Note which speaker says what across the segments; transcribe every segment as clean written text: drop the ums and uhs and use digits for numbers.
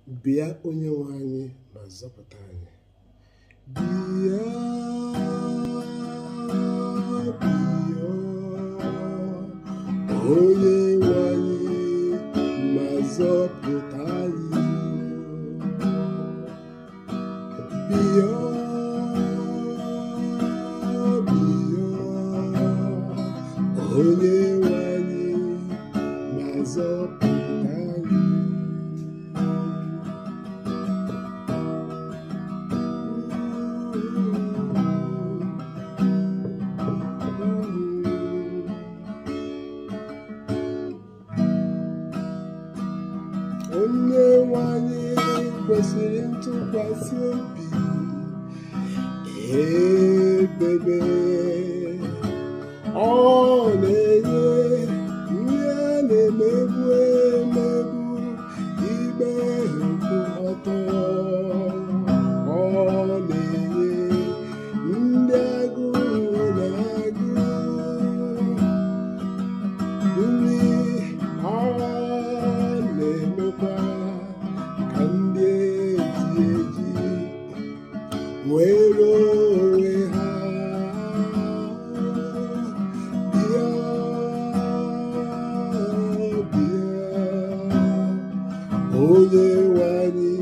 Speaker 1: Bịa onye nwe anyị ma zọpụta anyị. Bịa, bịa, onye nwe anyị ma zọpụta anyị. Bịa, bịa, onye nwe anyị ma zọpụta anyị. Onye nwe anyị kwesịrị ntụkwasị obi, ebebe ọ na-enye ndị a na-emegbu emegbu ikpe kwụ ọtọ. Ọ na-enye ndị agụụ na-agụ nri, ọ na-emekwa ka ndị eji eji nwere onwe ha. Bịa, bịa, onye nwe anyị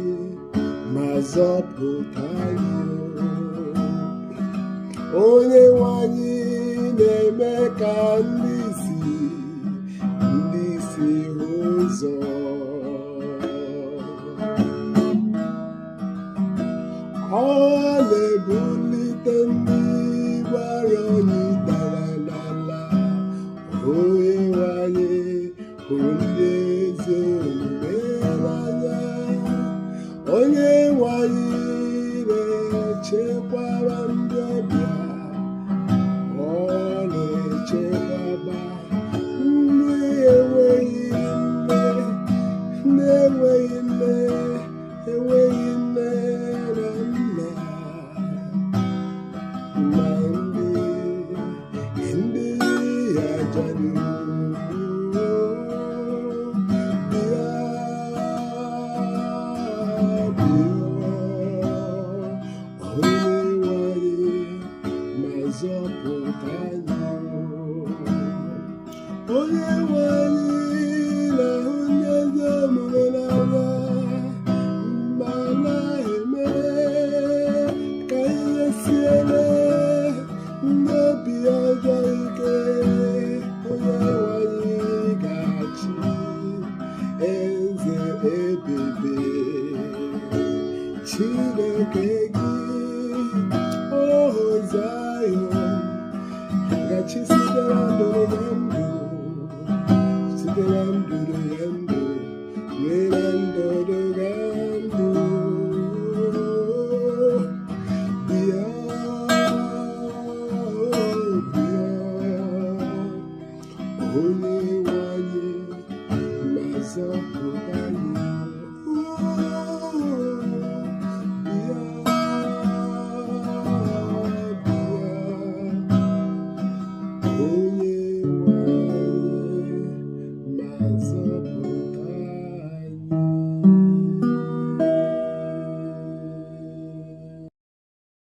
Speaker 1: ma zọpụta anyị. Onye nwe anyị na-eme ka ndị isi hụ ụzọ. Ọ na-ebulite ndị gbara onye dara n'ala. Onye nwe anyị hụrụ ndị ezi omume n'anya. Onye nwe anyị na-echekwaba ndị ọbịa. Ọ na-echekwaba ndị enweghị nne, ndị enweghị nne, enweghị nne na nna, ma ndị ajadu. Bịa, bịa, onye nwe anyị ma zọpụta anyị. Onye nwe anyị na-ahụ ndị ezi omume n'anya, ma na-eme ka ihe siere ndị obi ọjọọ ike. Onye nwe anyị ga-achị eze ebebe. Chineke gị, O Zayọn, gachi site na ndụ na ndụ, site na ndụ na ndụ, ruo na ndụ na ndụ. Bịa, bịa, onye nwe anyị ma zọpụta.